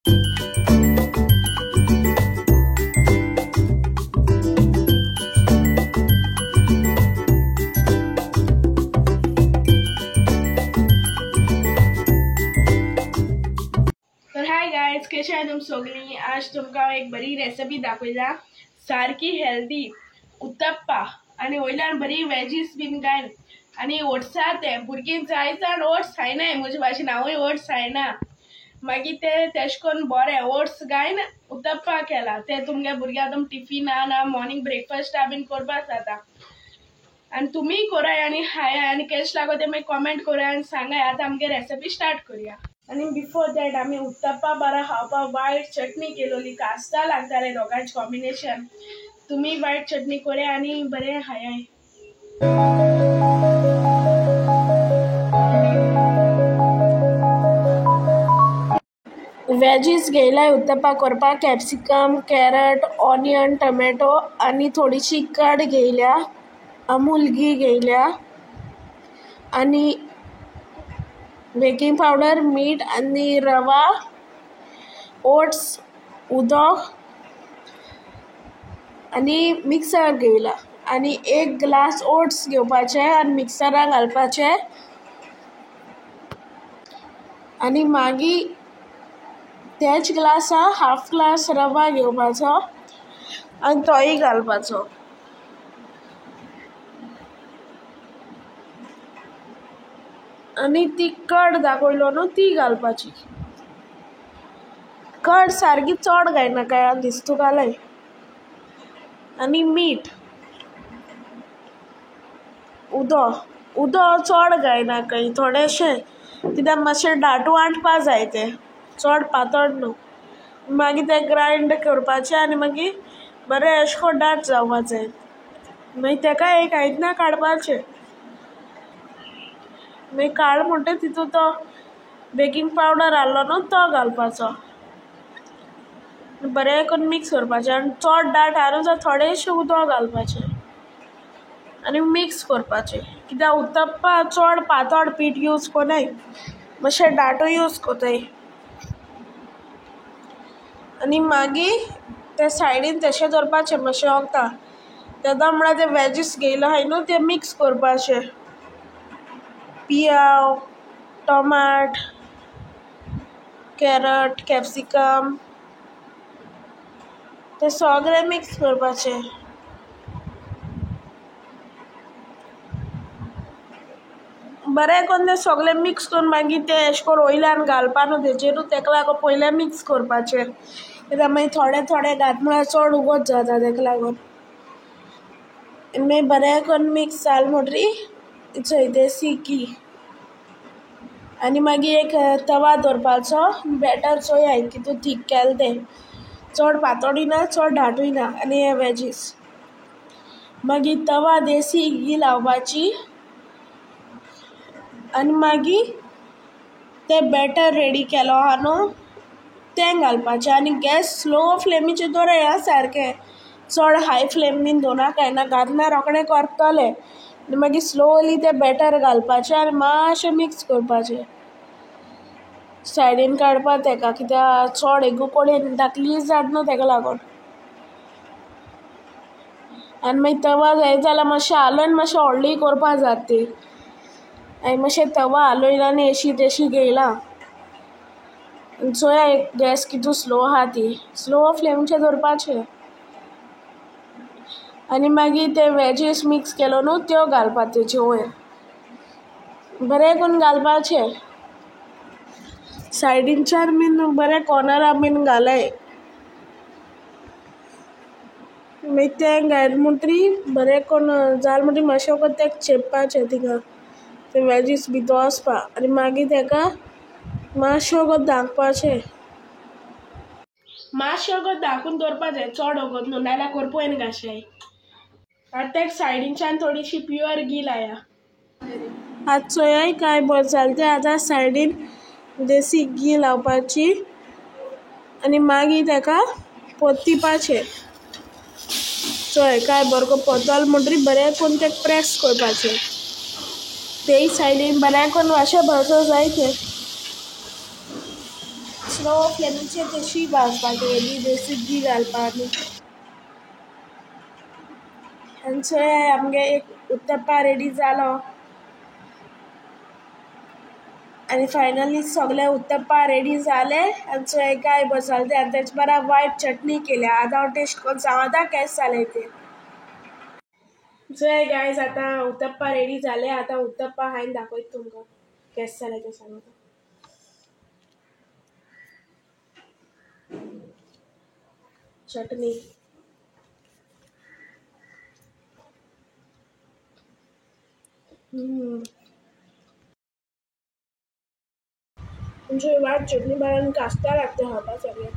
तर hi guys, कशें आहाय तुम सगळीं? आज तुमकां एक बरी रेसिपी दाखयला, सारकी हेल्दी उत्तप्पा आनी वयल्यान बरी वेजीस बीन घालून आनी ओट्सा. ते भुरगीं जाय जाण ओट्स खायनाय, म्हजे भाशेन हांवूय ओट्स खायना. मागीर ते तेश कोन्न बरें ओट्स घालून उत्तप्पा केला. ते तुमगे भुरग्यांक तुम टिफिना ना मॉर्निंग ब्रेकफास्टा बीन करपाक जाता. आनी तुमीय कराय आनी खायाय आनी केश लागो ते मागीर कॉमेंट कराय आनी सांगाय. आतां आमगे रेसिपी स्टार्ट करुया. आनी बिफोर that आमी उत्तप्पा बरा खावपाक वायट चटणी केलोली, कास्ता लागताले दोगांयचे कॉम्बिनेशन. तुमी वायट चटणी कराय आनी बरें खायाय. वेजीस घेयलाय उत्तप्पा करपाक, कॅप्सिकम, कॅरट, ऑनियन, टोमॅटो आनी थोडीशी कड घेयल्या, अमूल घी घेयल्या आनी बेकिंग पावडर, मीठ आनी रवा, ओट्स, उदक आनी मिक्सर घेयला. आनी एक ग्लास ओट्स घेवपाचे आनी मिक्सरान घालपाचे आनी मागीर त्याच ग्लासा हाफ ग्लास रवा घेवपाचो आनी तोय घालपाचो. आनी ती कड दाखयलो न्हू ती घालपाची. कड सारकी चड घायनाका दिसतू घालाय. आनी मीठ, उदक, उदक चड घायनाकाय, थोडेशें, कित्याक मातशें दाटू आटपा जाय तें, चड पातळ न्हू. मागीर तें ग्रायंड करपाचें आनी मागीर बरें अशें करून दाट जावपा जाय. मागीर तेका एक आयदनां काडपाचें. मागीर काड म्हणटा तितून तो बेकिंग पावडर आहलो न्हू तो घालपाचो, बरें करून मिक्स करपाचें. आनी चड दाट आहा न्हू जाल्यार थोडेशें उदक घालपाचें आनी मिक्स करपाचें. कित्याक उत्तप्पा चड पातळ पीठ यूज कोनाय, मातशें दाटू यूज कोताय. आनी मागीर ते सायडीन तशें दवरपाचें मातशें वखदां. तेन्ना म्हळ्यार ते वेजीस घेयला आहाय न्हू ते मिक्स करपाचे. पियाव, टोमाट, कॅरट, कॅप्सिकम ते सगळे मिक्स करपाचे. बरें करून ते सगळे मिक्स करून मागीर ते अशें करून वयल्यान घालपा न्हू तेजेरू, तेका लागून पयलें मिक्स करपाचें. कित्याक मागीर थोडे थोडे घात म्हळ्यार चड उगत जाता, तेका लागून. मागीर बरें करून मिक्स जालें म्हणटरी चोय देसी घी आनी मागीर एक तवा दवरपाचो. बॅटर चोयाय कितू थीक केलें तें, चड पातोळी ना चड दाटूय ना. आनी हे वेजीस मागीर तवा देसी घी लावपाची आनी मागीर तें बॅटर रेडी केलो आहा न्हू तें घालपाचें. आनी गॅस स्लो फ्लेमीचेर दवराय आं, सारकें चड हाय फ्लेम बीन दवरनाकाय, ना घातल्यार रोखडें करपतलें. आनी मागीर स्लोली तें बॅटर घालपाचें आनी मातशें मिक्स करपाचें. सायडीन काडपा तेका, कित्याक चड एगू कडेन धाकली जाता न्हू तेका लागून. आनी मागीर तवा जाय जाल्यार मातशें हालोवन मातशें व्हडली करपा जाता ती. हांवें मातशें तवा हालोयला आनी एशी तेशी घेयला. चोया गॅस कितू स्लो आहा ती, स्लो फ्लेमीचेर दवरपाचें. आनी मागीर ते वेजीस मिक्स केलो न्हू त्यो घालपा तेजे वयर, बरें करून घालपाचें. सायडीनच्यान बीन बरें कॉर्नरा बीन घालाय. मागीर तें घायलें म्हणटरी बरें करून जालें म्हणटरी मातशें वगत तेका चेपपाचें थिंगा ते वेजीस भितर वचपा. आनी मागीर तेका मातशें वगत धांकपाचें. मातशें वगत धांकून दवरपा जाय, चड वगत न्हू, नाजाल्यार करपोयन घाशाय. आतां तेका सायडीनच्यान थोडीशी प्युअर घी लाया. आतां चोयाय काय बरें जालें तें. आतां सायडीन देसी घी लावपाची आनी मागीर तेका परतिपाचें. चोय काय बरो परतलो म्हणटरी बरें करून तेका प्रेस करपाचें. तेय सायडीन बरें करून मातशें भाजूं जाय तें. स्लो फ्लेमीचेर तशी भाजपाक दवरली, बेसीक घी घालपाक. आनी चोया आमगे एक उत्तप्पा रेडी जालो. आनी फायनली सगळे उत्तप्पा रेडी जाले आनी चोय काय बरें जालें तें. आनी तेजे बरा वायट चटणी केल्या. आतां हांव टेस्ट करून सांगता केशें जालें तें. चोय गायज आतां उत्तप्पा रेडी जाले. आतां उत्तप्पा हांवें दाखयता तुमकां केशें जालें तें सांगता. चटणी तुमची वाट चटणी बारान कास्ता लागता खावपा सगळें.